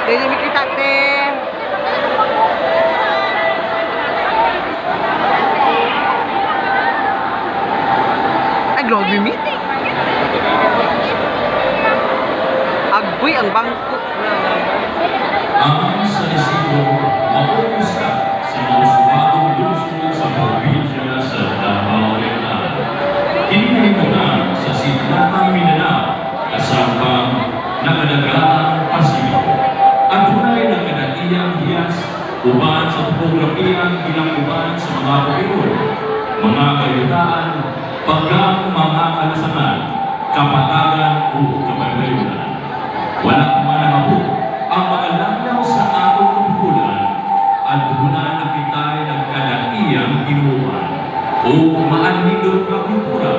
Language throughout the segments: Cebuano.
Dili mi kita, te. Ay, grabe mi. Agoy ang bangko. Ang San Isidro mao usa sa mauswagong lungsod sa probinsya sa Davao Oriental. Kini nahimutang sa sidlakang Mindanao, kasampang nakadagatang Pasifiko. Adunay nagkadaiyang hiyas uban sa topograpiyang gilakuban sa mga bukiron, mga kayutaan, bagang mga kalasangan, kapatagan ug kabaybayunan. Wala man nangabot ang mga langyaw sa atong kapuhunan, aduna na kita'y nagkadaiyang tinuohan o maanindot nga kultura,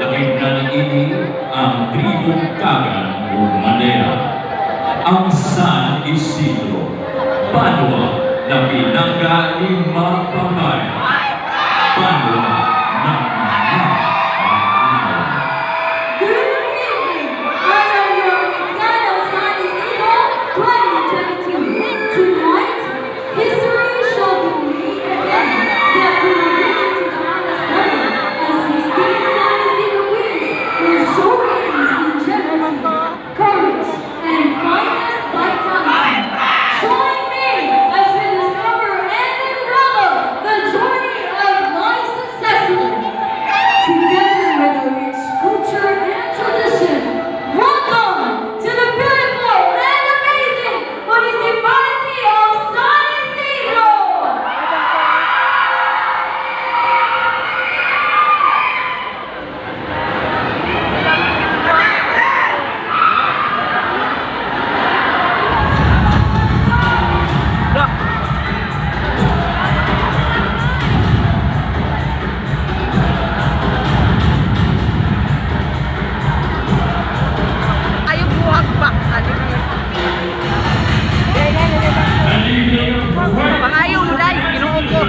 lakip na niini ang tribong Kagan ug Mandaya. Ang San Isidro, banwa na pinangga ni Magpambayan, banwa ng mga maginhawa. Good evening. I am your Mutya ng San Isidro 2022. Tonight, history shall be made again. The coronation to the highest level as 16 San Isidro queens will showcase longevity, courage, and finest vitality. Join me as we discover and unravel the journey of my successor. Together with a rich culture and tradition, welcome to the beautiful and amazing Municipality of San Isidro! Look. Ayaw buwag ba? Ano yun? An evening of great Pangayo mo, day. Ginoo ko.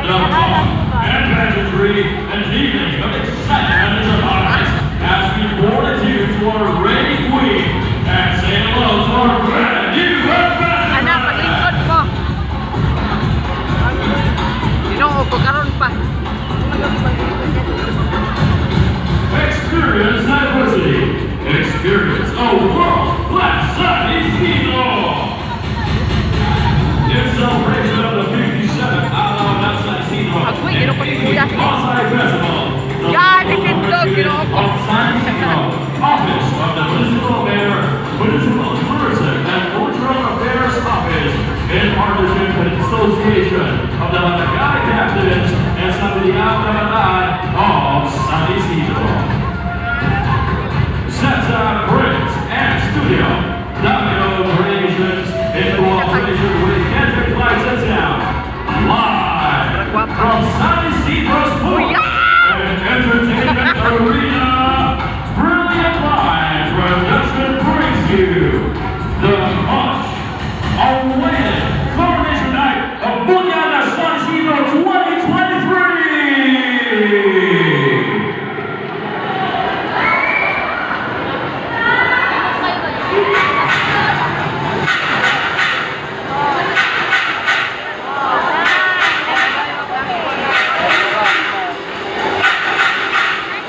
The pomp and pageantry, an evening of excitement is upon us as we board adieu to our reigning queen and say hello to our brand new ambassador. Anak, paglingkod mo. Ginoo ko karon pa. Experience diversity. Experience a world-class San Isidro. In celebration of the 57th Araw ng San Isidro Agoy, ginoo ko si Kuya. and Pasay Festival, the God, itinlog, ginoo ko. of San Isidro, Office of the Municipal Mayor, Municipal Tourism and Cultural Affairs Office, in partnership with the Association of the Barangay Captains and Sangguniang Kabataan of San Isidro. Zeta Prints and Studio, Domino Creations, in cooperation with Kendrick Lights and Sound. Live from San Isidro Sports and Entertainment Arena, Brilliant Live Production brings you the much awaited Coronation Night of Mutya ng San Isidro 2023!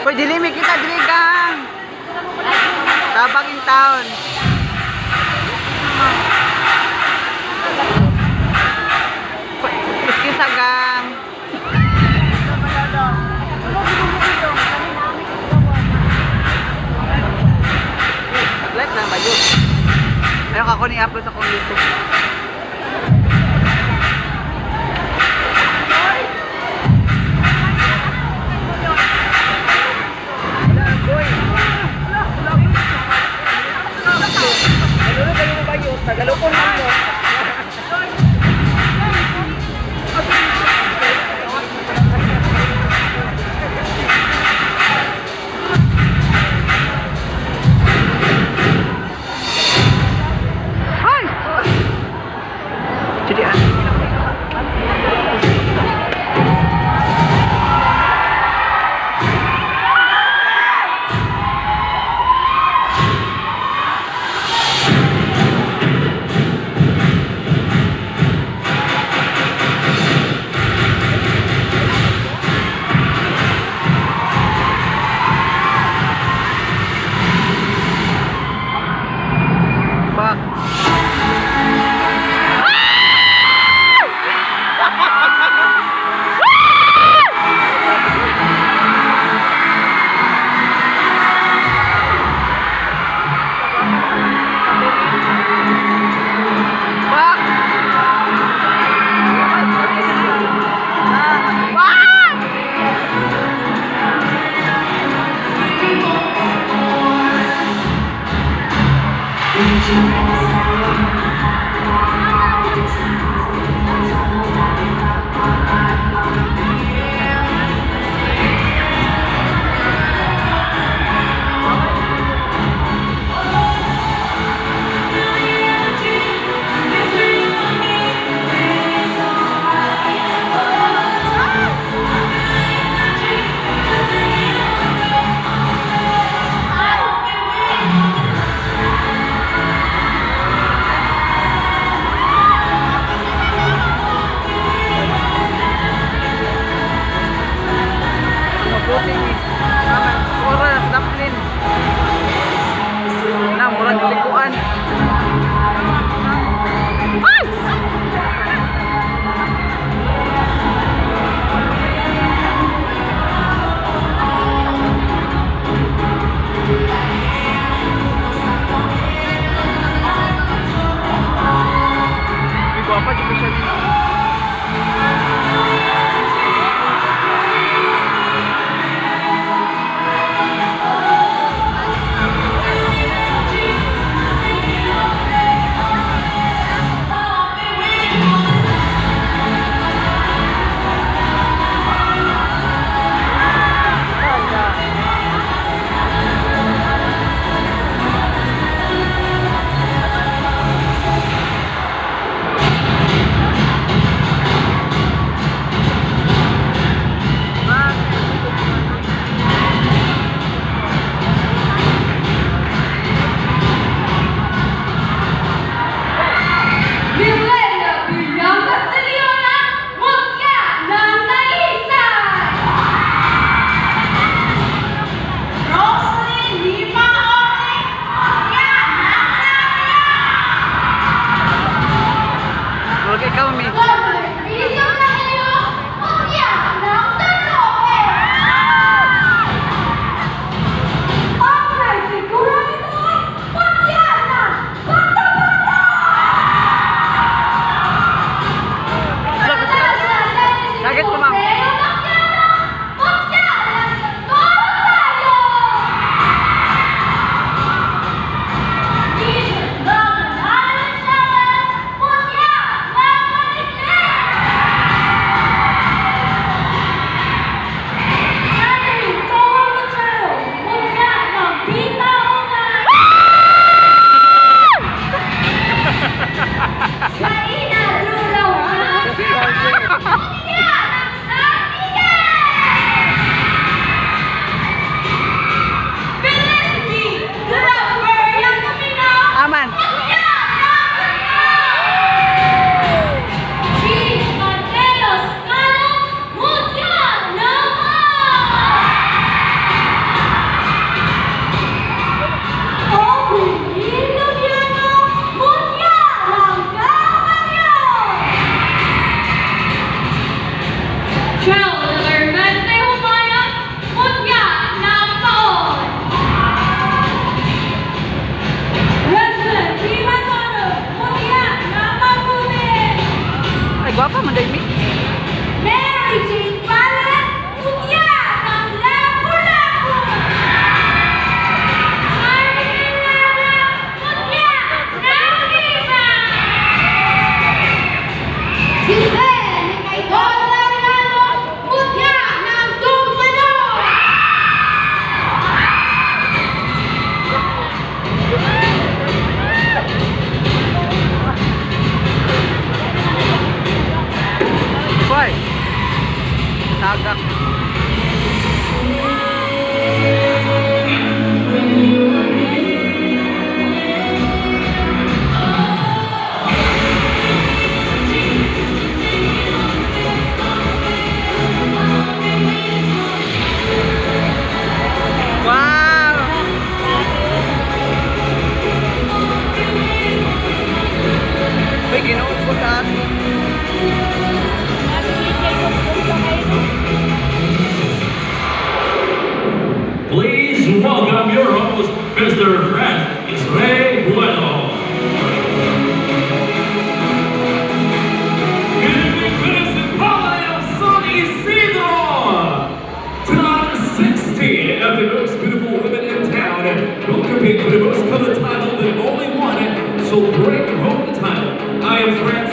Pwede dili mi kita dili gang. Tabang in town. Excuse gang. Nag-live na ba yun? Ayaw ako ni upload sa akong YouTube. Tagalog ko. Hi! Jadi ah. Mabuti ni. Ora sa daplin. Na murag likuan. Ay! Uy, gwapa jud siya ni. Mireya Bianca Siliona, Mutya ng Talisay! Rosalie Lima Orte, Mutya ng Labia! Murag ikaw mi. Governor Rizzo Rogelio, Mutya ng San Roque! Audrey Figura ito, Mutya ng Bata-Bata! Sakit ko, ma'am. Shaina Drulawan, Mutya ng San Miguel! Felicity Graveria Camino, Aman. Mutya ng Bundok! Chief Mateo Scalo, Mutya ng Mar! Aubrey Lubiano, Mutya ng Cabanyo! Gerald Armante Humayon, Mutya ng Paon! Redmond Primatono, Mutya ng Mabuti! Ay gwapa man day mi. Mary Jane Palet, Mutya ng Lapu-Lapu! Marvin Lara, Mutya ng Viva! Giselle Nicaidor Laureano, Mutya ng Tumpanor! to bring home the title. I am Franz